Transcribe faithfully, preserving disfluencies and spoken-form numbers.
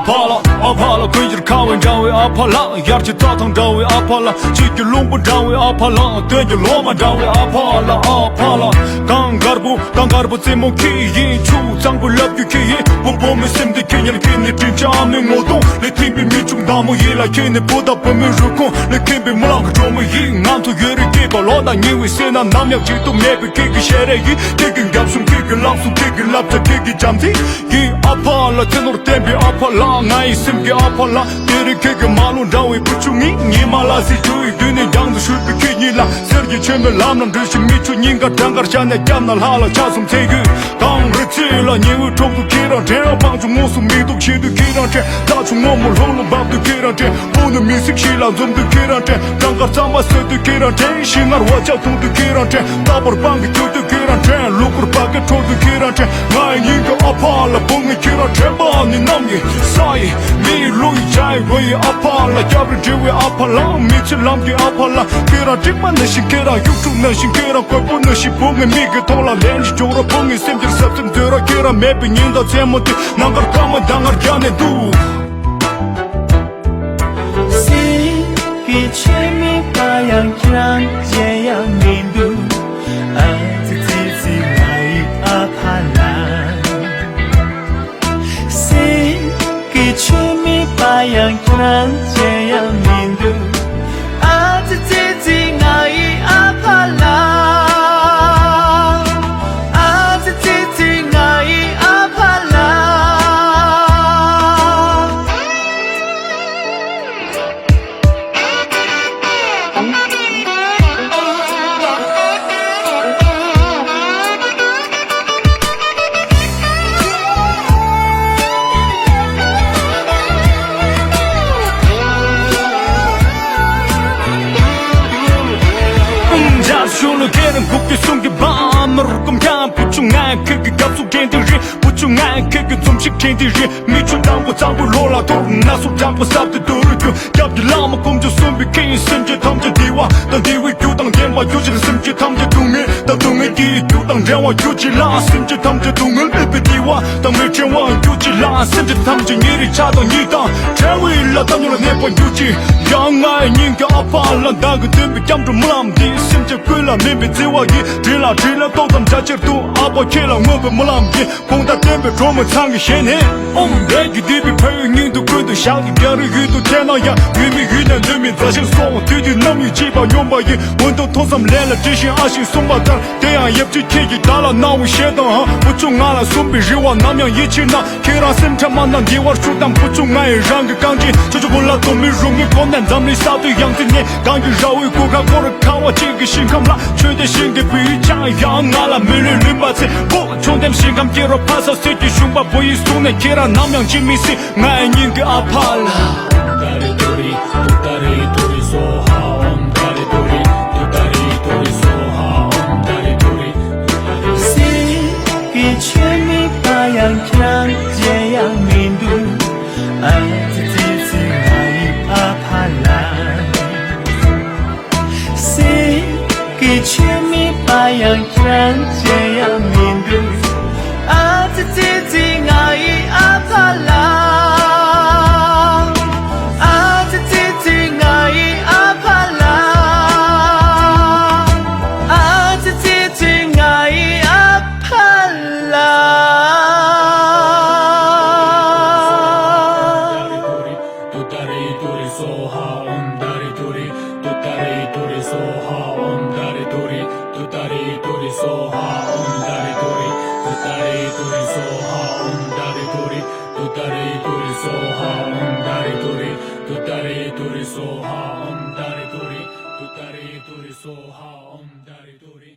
ཕ་ལ། ཨ་ཕ་ལ། དཀོན་གྱིས་ཁ་བའི་འདྲ་བའི་ཨ་ཕ་ལ། དབྱར་གྱི་རྩྭ་ཐང་འདྲ་བའི་ཨ་ཕ་ལ། དཔྱིད་ཀྱི་རླུང་བུ་འདྲ་བའི་ཨ་ཕ་ལ། སྟོན་གྱི་ལོ་མ་འདྲ་བའི་ཨ་ཕ་ལ། ཨ་ཕ་ལ། གངས་དཀར་པོ་གངས་དཀར་པོ་རྩེ་མོ་ཁྱེད་ཡིན། ཆུ་གཙང་པོ་ལབ་རྒྱུ་ཁྱེད་ཡིན། བུ་བུ་མོའི་སེམས་དེ་ཁྱེད་ཉིད་ཁྱེད་ནི་དྲིན་ཅན་ཨ་མའི་ངོ་གདོང་ལས་ཐིམ་པའི་མི་ཕྱུགས་བདག་མོ་ཡིད་ལ་ཁྱེད་ནི་བུ་དང་བུ་མོའི་རུས་ཁུངས་ལས་ཁེངས་པའི་མི་ལང་གི་གྲོགས་མོ་ཡིན། ང་ཚོ་ཡོད་རེ་སྐྱེས་པ་ལོ་དང་ཉེ་བའི་སེམས་ན་ནམ་ཡང་བརྗེད་དུ་མེད་པའི་ཁྱེད་ཀྱི་ཞལ་རས་ཡིན། ཁྱེད་ཀྱི་རྒྱབ་གཟུགས་ཁྱེད་ཀྱི་ལག་གཟུགས་ཁྱེད་ཀྱི་ལབ་ཙེ་ཁྱེད་ཀྱི་བྱམས་བརྩེ་ཡིན། ཨ་ཕ་ལ། ཚེ་ནོར་བསྟན་པའི་ཨ་ཕ་ལ། ང་ཡི་སེམས་ཀྱི་ཨ་ཕ་ལ། དེ་རིང་ཁྱེད་ཀྱི་མ་ལོ་འདྲ་བའི་བུ་ཆུང་ངས། ཉི་མ་ལ་སྲིད་ཆུ་ཡི་མདུན་ནས་རྒྱང་དུ་བཞུད་པའི་ཁྱེད་ཉིད་ལ། གསེར་གྱི་ཆེན་པོའི་ལམ་ལ་འགྲོ་བཞིན་མི་ཆུ་སྙིང་ག་གྲང་གར་བཞག་ནས་སྐྱབས་ན་ལྷ་ལ་ཕྱག་འཚལ་ཡོད། གངས་རི་རྩེ་ལ་ཉི་འོད་འཁྲུག་ཏུ་ཁྱེད་རང་དྲན། སྤང་ཆུ་ངོགས་སུ་མིག་ཏོ་ཤིན་ཏུ་ཁྱེད་རང་དྲན། རྟ་ཆུ་སྔོན་མོ་ལྷུང་ལྷུང་འབབ་ཏུ་ཁྱེད་རང་དྲན། སྤུ་ནི་མི་སྲིག་ཞིག་ལ་འཛོམས་ཏུ་ཁྱེད་རང་དྲན། གྲང་གར་གཙང་མ་སོད་དུ་ཁྱེད་རང་དྲན། ཤིང་མངར་བ་ཆག་འཐུང་དུ་ཁྱེད་རང་དྲན། རྟ་ཕོར་སྤང་གི་ཁྱུ་དུ་ཁྱེད་རང་དྲན། ལུག་གུར་བ་གི་ཁྲོད་དུ་ཁྱེད་རང་དྲན། ང་ཡི་སྙིང་གི་ཨ་ཕ་ལ། བུ་ངས་ཁྱེད་རང་དྲན་པ་ནི་གནམ་ཡིན་ས་ཡིན། མི་ཡི་ལུས་ཡི་བྱ་ཡི་རོ་ཡི་ཨ་ཕ་ལ། སྐྱབས་རེ་འདྲི་བའི་ཨ་ཕ་ལ། མི་ཚེ་ལམ་གྱི་ཨ་ཕ་ལ། ཁྱེད་རང་གྲིབ་མ་ནང་བཞིན། ཁྱེད་རང་གཡུ་འབྲུག་ནང་བཞིན། ཁྱེད་རང་རྒོད་པོ་ནང་བཞིན། བུ་ངའི་མིག་གི་ཐོག་ལ་ལན་ཞིག་འཇོག་རོགས། བུ་ངའི་སེམས་ཀྱི་ཟབ་སེམས་མཛོད་རོགས། ཁྱེད་རང་མེད་པའི་ཉིན་དང་མཚན་མོ་དེ་ནམ་མཁར་སྐར་མ་ཟླ་ངར་རྒྱག་ནས་འདུག་སེམས་ཀྱི་ཆོས་མེད་པ་ཡང་ཁྱེད་རང་མཇལ་ཡང་མི་འདུག་ཨ་ཙི་ཙི་ཙི་ང་ཡི་ཨ་ཕ་ལ། སེམས་ཀྱི་ཆོས་མེད་པ་ཡང་ཁྱེད་རང་མཇལ་ཡང་མི་འདུག་ཨ་ཙི་ཙི་ཙི་ང་ཡི་ཨ་ཕ་ལ། ཨ་ཙི་ཙི་ཙི་ང་ཡི་ཨ་ཕ་ལ། འཇར་ཤུ་ལུ་ཁེ་རང་གུག་གི་གསུང་གི་བ་མ་རུ་ཀུམ་ཀྱང་བུ་ཆུང་ང་ཁེ་གི་སྐབས་སུ་དྲན་དུ་རེད། བུ་ཆུང་ང་ཁེ་གི་འཛུམ་ཞིག་དྲན་དུ་རེད། མི་ཆུ་དང་པོ་གཙང་པོ་ལོ་ལ་ཐོར་ན་སུ་དྲག་པོ་སབ་ཏུ་དུ་རུ་རྒྱུ། སྐྱབས་ཀྱི་བླ་མ་ཁོང་ཚོ་གསུམ་པའི་ཁེ་ཡི་སེམས་ཅན་ཐམས་ཅད་བདེ་བ་དང་བདེ་བའི་རྒྱུ་དང་ལྡན་པ་རྒྱུ་ཅིག་སེམས་ཅན་ཐམས་ཅད་སྡུག་བསྔལ་དང་སྡུག་བསྔལ་གྱི་རྒྱུ་དང་འབྲེལ་བ་རྒྱུ་ཅིག་ལ། སེམས་ཅན་ཐམས་ཅད་སྡུག་བསྔལ་མེད་པའི་བདེ་བ་དང་མི་འབྲལ་བ་རྒྱུ་ཅིག་ལ། སེམས་ཅན་ཐམས་ཅད་ཉེ་རིང་ཆགས་སྡང་གཉིས་དང་བྲལ་བའི་ལ་དང་ཉོ་ལ་གནས་པ་རྒྱུ་ཅིག་ཡང་ང་ཡི་སྙིང་གི་ཨ་ཕ་ལ། བདག་གི་སྟོན་པའི་སྐྱབས་འགྲོ་སྨོན་ལམ་འདི་སེམས་ཅན་ཀུན་ལ་སྨིན་པའི་བརྩེ་བ་ཡིས་དྲིན་ལ་དྲིན་ལ་ཏོག་ཙམ་བྱ་ཕྱིར་དུ་ཨ་ཕ་ཁྱེད་ལ་བསྔོས་པའི་སྨོན་ལམ་འདི། དགོངས་དག་བསྟན་པའི་སྒྲོན་མེ་ཚང་གི་ཞལ་ནས། ཨོམ་རས་ཀྱི་བསྡུས་པའི་ཕ་ཡུལ་སྙིང་དུ་ཀུན་ཏུ་བཞག་གི་རྒྱ་རི་ཡུལ་དུ་ཐལ་ན་ཡང་། ཡུལ་མི་ཡུལ་ནས་འདོད་མི་མཛའ་ཞིང་སོང་། དུས་དུས་རྣམ་གཡེང་བྱེད་པ་སྙོམས་པ་ཡིན། འོན་ཏེ་ཐོས་བསམ་ལས་ལ་བྲེལ་ཞིང་ཨ་ཞེས་གསུངས་པ་ལྟར། དེ་ཡང་ཡབ་ཆེན་ཁྱེད་ཀྱིས་བདག་ལ་གནང་བའི་ཞལ་དང་། བུ་ཆུང་ང་ལ་གསུངས་པའི་རེ་བ་ནམ་ཡང་ཡིད་ཆེས་ན། ཁྱེད་རང་སེམས་ཁྲལ་མ་གནང་བདེ་བར་བཞུགས་དང་། བུ་ཆུང་ང་ཡི་རང་གི་རྐང་རྗེས་ཆུ་ཆུ་གོ་ལ་དོ་མི་རུང་གི་གོམ་ནས་འཛམ་གླིང་ས་སྟོད་ཡང་རྩེ་ནས། གངས་ཀྱི་ར་བའི་གུར་ཁ་སྐོར་ཁ་བ་ཅན་གྱི་ཞིང་ཁམས་ལ། ཆོས་ལྡན་ཞིང་གི་བུ་ཡིས་ཀྱང་ཡང་ང་ལ་མི་ལུས་ལུས་པ་ཚེ་བོ། ཆོས་ལྡན་ཞིང་ཁམས་སྐྱེ་རོ་ཕ་ས་སྲིད་ཀྱི་གཞུང་པ་བུ་ཡིས་གསུངས་ནས། ཁྱེད་རང་ནམ་ཡང་འཆི་མི་སྲིད་ང་ཡི་སྙིང་གི་ཨ་ཕ་ལ། ཨོམ་དཱ་རི་དུ་རི་དུ་དཱ་རི་དུ་རི་སྭཱ་ཧཱ། ཨོམ་དཱ་རི་དུ་རི་དུ་དཱ་རི་དུ་རི་སྭཱ་ཧཱ། ཨོམ་དཱ་རི་དུ་རི་དུ་དཱ་རི། སྲིད་ཀྱི་ཆོས་མེད་པ་ཡང་ཁྱེད་རང་མཇལ་ཡང་མི་འདུག་ཨ་ཙི་ཙི་ཙི་ང་ཡི་ཨ་ཕ་ལ། སྲིད་ཀྱི་ཆོས་མེད་པ་ཡང་ཁྱེད་རང་མཇལ་ཡང་མི་འདུག་ཨ་ཙི་ཙི་ཙི་ང་ཡི་ཨ་ཕ་ལ། ཨ་ཙི་ཙི་ཙི་ང་ཡི་ཨ་ཕ་ལ། ཨ་ཙི་ཙི་ཙི་ང་ཡི་ཨ་ཕ་ལ། དུ་དཱ་རི་དུ་རི་སྭཱ་ཧཱ། ཨོམ་དཱ་རི་དུ་རི། དུ་དཱ་རི་དུ་རི་སྭཱ་ཧཱ། ཨོམ་དཱ་རི་དུ་རི། དུ་དཱ་རི་དུ་རི་སྭཱ་ཧཱ། ཨོམ་དཱ་རི་དུ་རི། དུ་དཱ་རི་དུ་རི་སྭཱ་ཧཱ། ཨོམ་དཱ་རི་དུ་རི། དུ་དཱ་རི་དུ་རི་སྭཱ་ཧཱ། ཨོམ་དཱ་རི་དུ་རི། དུ་དཱ་རི་དུ་རི་སྭཱ་ཧཱ། ཨོམ་དཱ་རི་དུ་རི། དུ་དཱ་རི་དུ་རི་སྭཱ་ཧཱ། ཨོམ་དཱ་རི་དུ་རི།